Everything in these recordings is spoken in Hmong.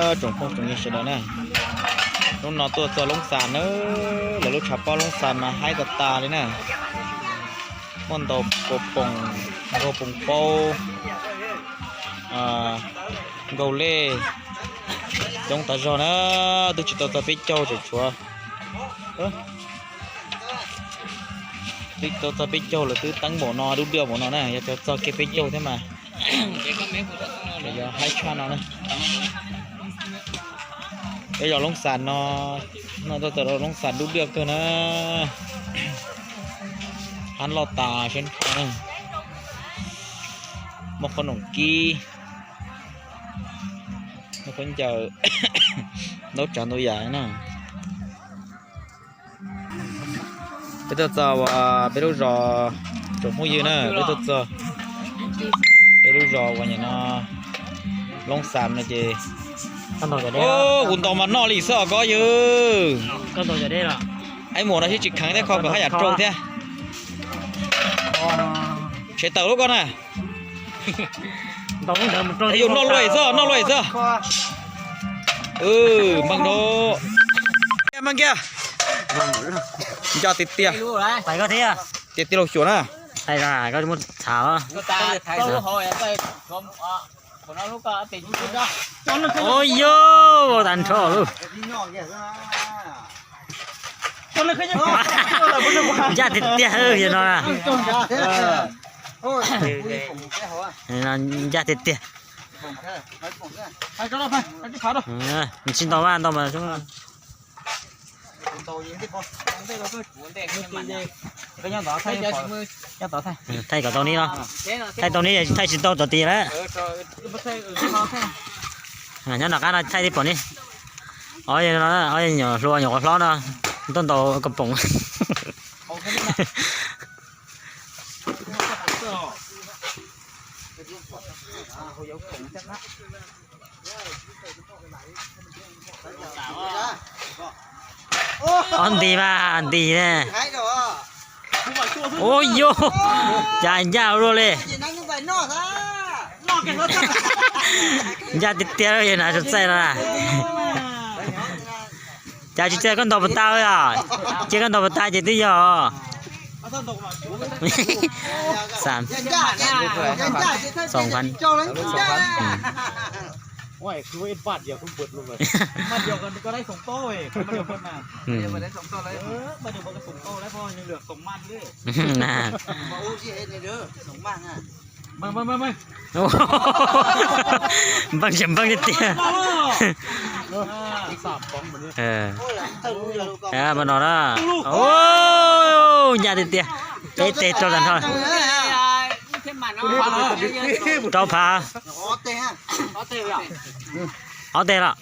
Tsoom phooj tsoom ywg sawv daws na, hnub no tuaj txog Loob Xas na, lawv lub tshav pob Loob Xas mas haib tas tas li na. Muaj ntaus poos, nkaug poos paub, nkaug lej, coob tas zog na, twb tsis tau txog peb caug tseem tshuav. Twb tau txog peb caug lawm, twb teeb npaum no, dub dwaj npaum no na, yog txog kiag peb caug thiab mas yog haib tshaj no na. Peb zos Loob Xas no, no tuaj txog Loob Xas dub dwaj kawg na. Hab loj tas sab nrho na. Muaj qhob noom kib, muaj khaub ncaws, ntau tsav ntau yam na. Peb tuaj txog peb lub zos, tsoom phooj ywg na, peb tuaj txog peb lub zos uas nim no Loob Xas no ces, kuv ntaus mas noj li xwb os koj yawg. Ib muam no sib tsis kheev thiab, kho kom haj yam rau thiab. Tsev tawm lub koj na. Yus noj luaj xwb, noj luaj xwb. Meej rau, meej kiag. Nco tiag tiag. Tiag tiag laus xyuas na. Ua yog tas nrho lauj. Ncaj tiag tiag no. Ncaj tiag tiag. Nws tsis ntaus mas, ntaus mas. Thaij kom tau nib no. Thaij tau nib, thaij tsis tau tom tid lawm. Nyob nram qab no thaij tib pom nib. Ob, ob nyuam hluas nyuam qhuav hlob no tuaj ntaus kaus poom. Ob nti mas nti ne. Ua yog, cas ncaj ua luaj li. Ncaj tiag tiag yog nas txaij no na. Cas tsis txaij koj ntaus puas tau os? Cia koj ntaus puas tau ces twb yog. Npaj tsis npaj tiag tiag. Mas no na. Ncaj tiag tiag. Peb teg rau tag nrho. Rau phav. Ob teg los.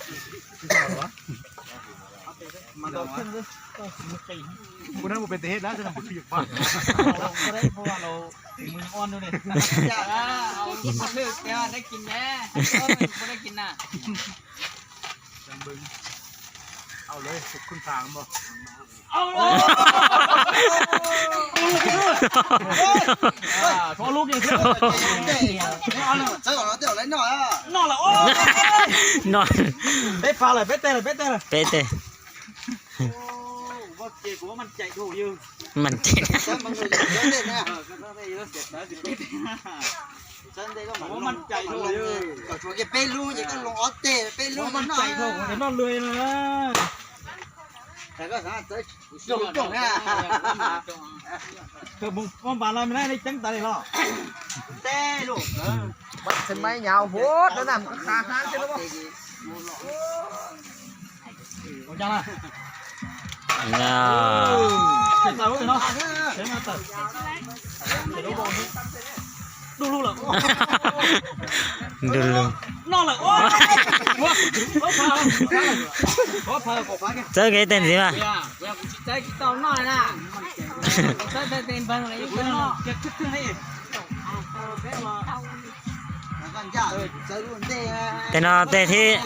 No. Peb teg. Mas ces Txawb kev teg ntxiv mas. Teg no teg thib,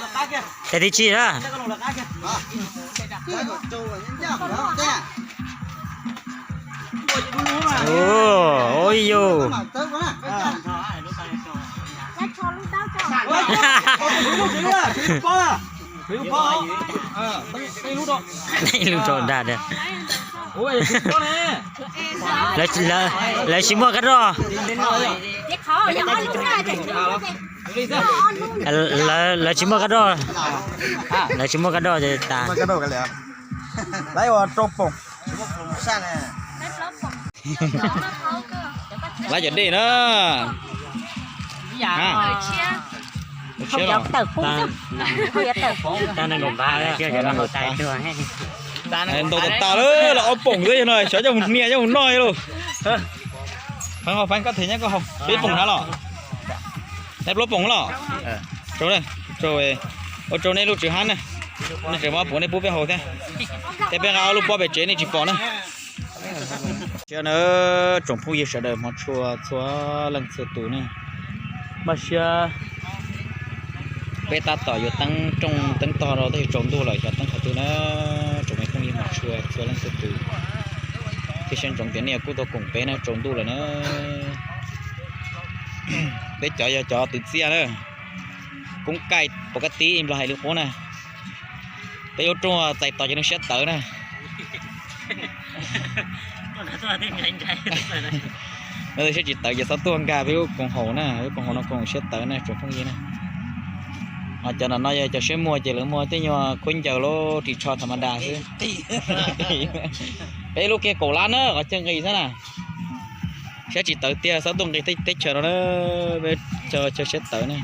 teg thib tsib na. Ua yog. Ib lub rau dag. Lawv tsis muaj kab roj. Lawv tsis muaj kab roj. Lawv tsis muaj kab roj ces tas. Lawv ua rau poom. Lawv cov dej na. Ntau tas tas lawm, los ob poom xwb no, xyov coj mus hnia coj mus noj lauj. Faib, faib koj them nyob koj haus peb poom hab los. Neb plaub poom los. Ua rau nej lub tswv hab na. Nej tseem muab poom nej pub peb haus thiab. Thiab peb nqa ob lub pob pem tsev nej tsis pom na. Siab na, tsoom phooj ywg sawv daws hmov tshua txhua leej txhua tus ne. Npaj siab peb tab tom yuav teeb rooj teeb tog rau tab sis tsaus ntuj lawm xyov teeb qhov twg na. Tsoom me phooj ywg hmov tshua txhua leej txhua tus, thiab siab ntsoov tias nej yuav kuj tau koom peb na, tsaus ntuj lawm na. Peb cov yog cov twv txiaj na, koob kaij pov kab tib nplog hais li qub na. Peb lub rooj txais tos ces nws siab tawv na. Siab tsis tawv ces txhob tuaj nkag peb lub koom haum na, lub koom haum no koom siab tawv na tsoom phooj ywg na. Ho cov no no yog cov siab muag ces lawv muag tej nyuag khaub ncaws lub ris tsho tham ma das xwb. Peb lub kiag kaum lab na, qhov chaw nqis xwb na. Siab tsis tawv tiag, txhob tuaj nqis teb chaws no na, peb chaw siab tawv na.